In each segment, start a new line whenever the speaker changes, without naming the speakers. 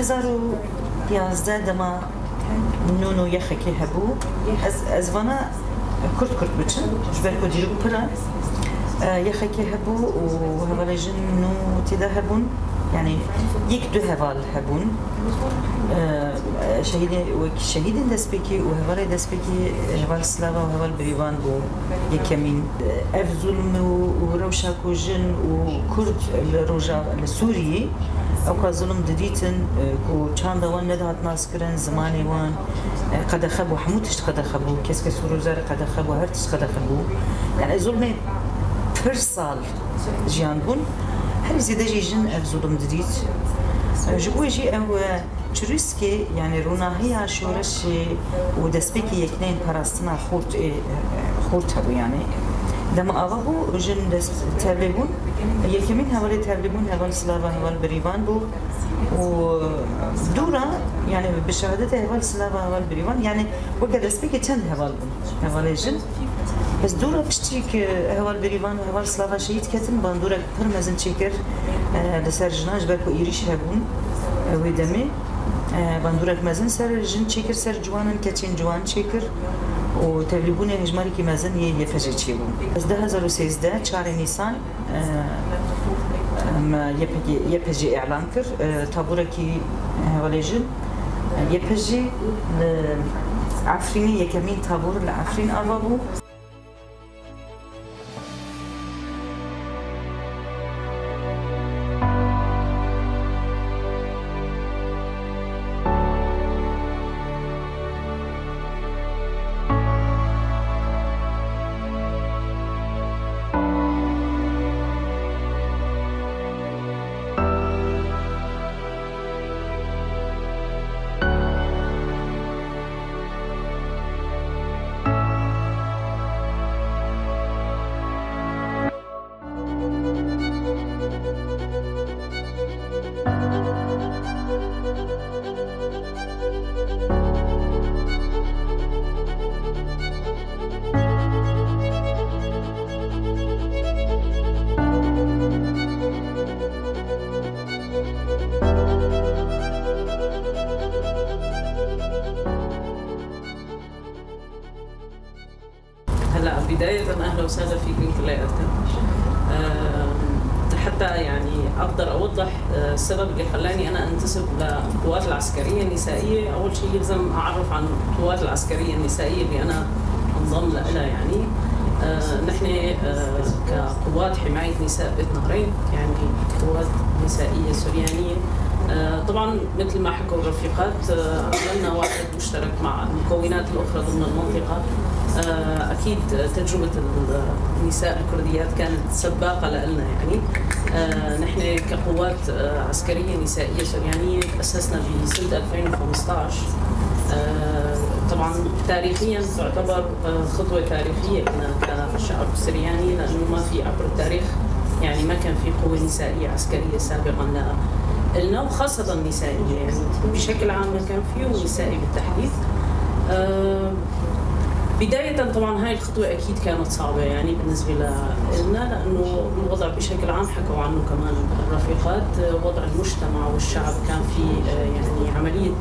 2011 dema nû yexekê hebû. Ez vana kurt kurt biçim ji ber ku dîrok pir e. Yexekê hebû û hevalê jin nû tê de hebûn. Yani yek du heval hebûn. Şehîdê wek şehîdên destpêkê û hevalê destpêkê heval Silava û heval Birîvan bû yekemîn. Ev zulm û rewşa ku jin û Kurd li roja li Sûriyê ew ka zulm didîtin ku çanda wan nedihat naskirin, zimanê wan qedexe bû, hemû tişt qedexe bû, keske sor û zer qedexe bû, her tişt qedexe bû. Yani zulmê pir sal jiyan bûn. Herî zêde jî jin ev zulm didît. Ji bo jî ew çirûskê yani rûnahiya şoreşê û destpêkê yekneyên parastina xurt ê xurt hebû yani. Dema ava bû jin dest tevlê bûn. Yekemîn hevalê tevlê bûn heval Silava heval Birîvan bû û dûra yani bi şehadetê heval Silava heval Birîvan yani weke destpêkê çend heval bûn hevalê jin. Bes dûra piştî ki heval Birîvan û heval Silava şehîd ketin bandorek pir mezin çêkir li ser jinan ji ber ku êrîş hebûn wê demê bandorek mezin ser jin çêkir ser ciwanan keçên ciwan çêkir û tevlîbûnê hejmarekî mezin yê YPJ çêbû. Ez 2013 çarê Nîsan me YPJ îlan kir taburekî hevalê jin YPJ li Efrînê yekemîn tabur li Efrîn ava bû.
هلا بداية أهلا وسهلا فيكم كلياتكم. حتى يعني أقدر أوضح السبب اللي خلاني أنا أنتسب للقوات العسكرية النسائية. أول شيء يلزم أعرف عن القوات العسكرية النسائية اللي أنا انضم لها. يعني نحن كقوات حماية نساء بيت نهرين، يعني قوات نسائية سوريانية. طبعا مثل ما حكوا الرفيقات عملنا واحد مشترك مع المكونات الأخرى ضمن المنطقة. أكيد تجربة النساء الكرديات كانت سباقة لنا. يعني نحن كقوات عسكرية نسائية سوريانية تأسسنا بسنة 2015. طبعا تاريخيا تعتبر خطوة تاريخية لنا كشعب سرياني، لأنه ما في عبر التاريخ يعني ما كان في قوة نسائية عسكرية سابقا لنا، وخاصة النسائية يعني بشكل عام ما كان فيه، ونسائي بالتحديد. بداية طبعا هاي الخطوة أكيد كانت صعبة يعني بالنسبة لنا، لأنه الوضع بشكل عام حكوا عنه كمان الرفيقات، وضع المجتمع والشعب كان في يعني عملية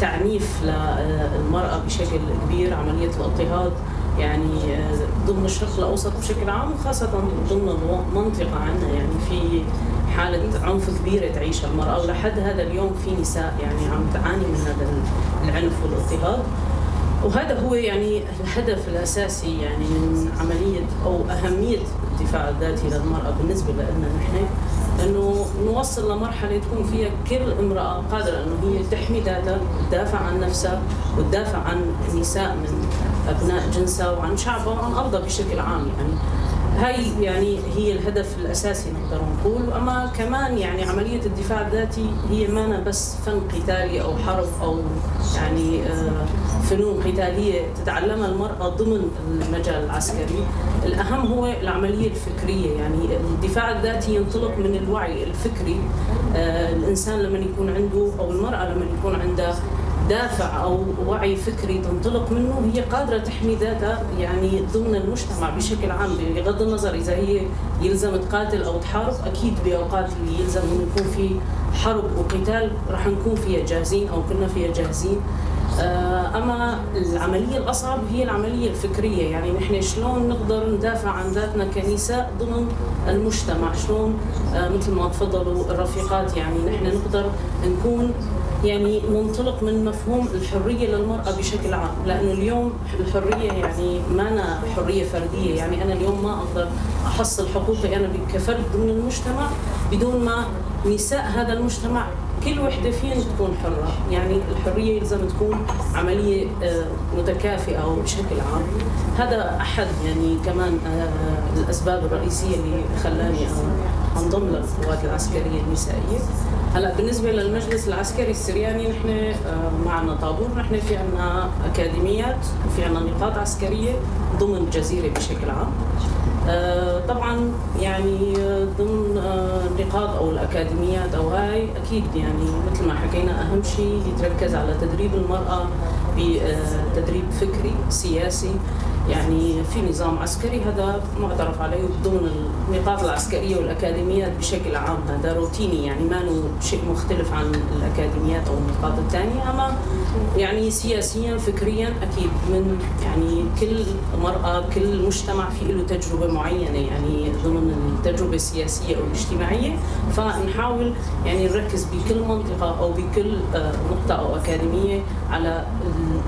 تعنيف للمرأة بشكل كبير، عملية الاضطهاد يعني ضمن الشرق الأوسط بشكل عام، وخاصة ضمن المنطقة عندنا يعني في حالة عنف كبيرة تعيشها المرأة، ولحد هذا اليوم في نساء يعني عم تعاني من هذا العنف والاضطهاد. وهذا هو يعني الهدف الأساسي يعني من عملية أو أهمية الدفاع الذاتي للمرأة بالنسبة لنا نحن، أنه نوصل لمرحلة تكون فيها كل امرأة قادرة أنه هي تحمي ذاتها، تدافع عن نفسها، وتدافع عن النساء من أبناء جنسها وعن شعبها وعن أرضها بشكل عام. يعني هاي يعني هي الهدف الأساسي نقدر نقول. أما كمان يعني عملية الدفاع الذاتي هي ما بس فن قتالي أو حرب أو يعني فنون قتالية تتعلمها المرأة ضمن المجال العسكري، الأهم هو العملية الفكرية. يعني الدفاع الذاتي ينطلق من الوعي الفكري. الإنسان لما يكون عنده أو المرأة لما يكون عندها دافع أو وعي فكري تنطلق منه، هي قادرة تحمي ذاتها يعني ضمن المجتمع بشكل عام، بغض النظر إذا هي يلزم تقاتل أو تحارب. أكيد بأوقات اللي يلزم إنه يكون في حرب وقتال رح نكون فيها جاهزين أو كنا فيها جاهزين. أما العملية الأصعب هي العملية الفكرية، يعني نحن شلون نقدر ندافع عن ذاتنا كنساء ضمن المجتمع، شلون مثل ما تفضلوا الرفيقات يعني نحن نقدر نكون يعني ننطلق من مفهوم الحرية للمرأة بشكل عام، لأنه اليوم الحرية يعني ما أنا حرية فردية، يعني أنا اليوم ما أقدر أحصل حقوقي أنا كفرد ضمن المجتمع بدون ما نساء هذا المجتمع كل وحدة فيهن تكون حرة. يعني الحرية لازم تكون عملية متكافئة أو بشكل عام. هذا أحد يعني كمان الأسباب الرئيسية اللي خلاني أنضم للقوات العسكرية النسائية. هلا بالنسبة للمجلس العسكري السرياني نحن معنا طابور، نحن في عنا أكاديميات وفي عنا نقاط عسكرية ضمن الجزيرة بشكل عام. طبعا يعني ضمن النقاط او الاكاديميات او هاي اكيد يعني مثل ما حكينا اهم شيء يتركز على تدريب المراه بتدريب فكري سياسي، يعني في نظام عسكري هذا معترف عليه ضمن النقاط العسكريه والاكاديميات بشكل عام، هذا روتيني يعني ما شيء مختلف عن الاكاديميات او النقاط الثانيه. اما يعني سياسيا فكريا اكيد من يعني كل مراه كل مجتمع في له تجربه معينه يعني ضمن التجربه السياسيه او الاجتماعيه، فنحاول يعني نركز بكل منطقه او بكل نقطه او اكاديميه على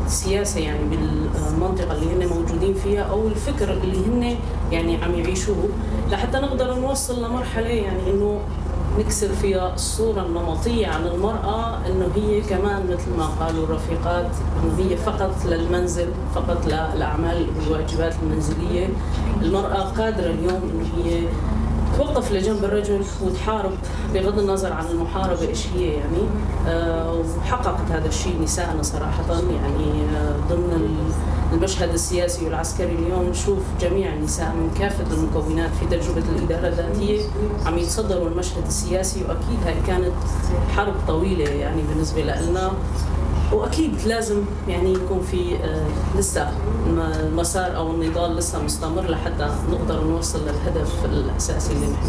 السياسه يعني بالمنطقه اللي هن موجودين فيها او الفكر اللي هن يعني عم يعيشوه، لحتى نقدر نوصل لمرحله يعني انه نكسر فيها الصورة النمطية عن المرأة إنه هي كمان مثل ما قالوا الرفيقات إنه هي فقط للمنزل، فقط للأعمال والواجبات المنزلية. المرأة قادرة اليوم إنه هي توقف لجنب الرجل وتحارب بغض النظر عن المحاربة إيش هي يعني. وحققت هذا الشيء نسائنا صراحة يعني ضمن المشهد السياسي والعسكري اليوم نشوف جميع النساء من كافة المكونات في تجربة الإدارة الذاتية عم يتصدروا المشهد السياسي، وأكيد هاي كانت حرب طويلة يعني بالنسبة لنا، وأكيد لازم يعني يكون في لسه المسار أو النضال لسه مستمر لحتى نقدر نوصل للهدف الأساسي اللي نحن.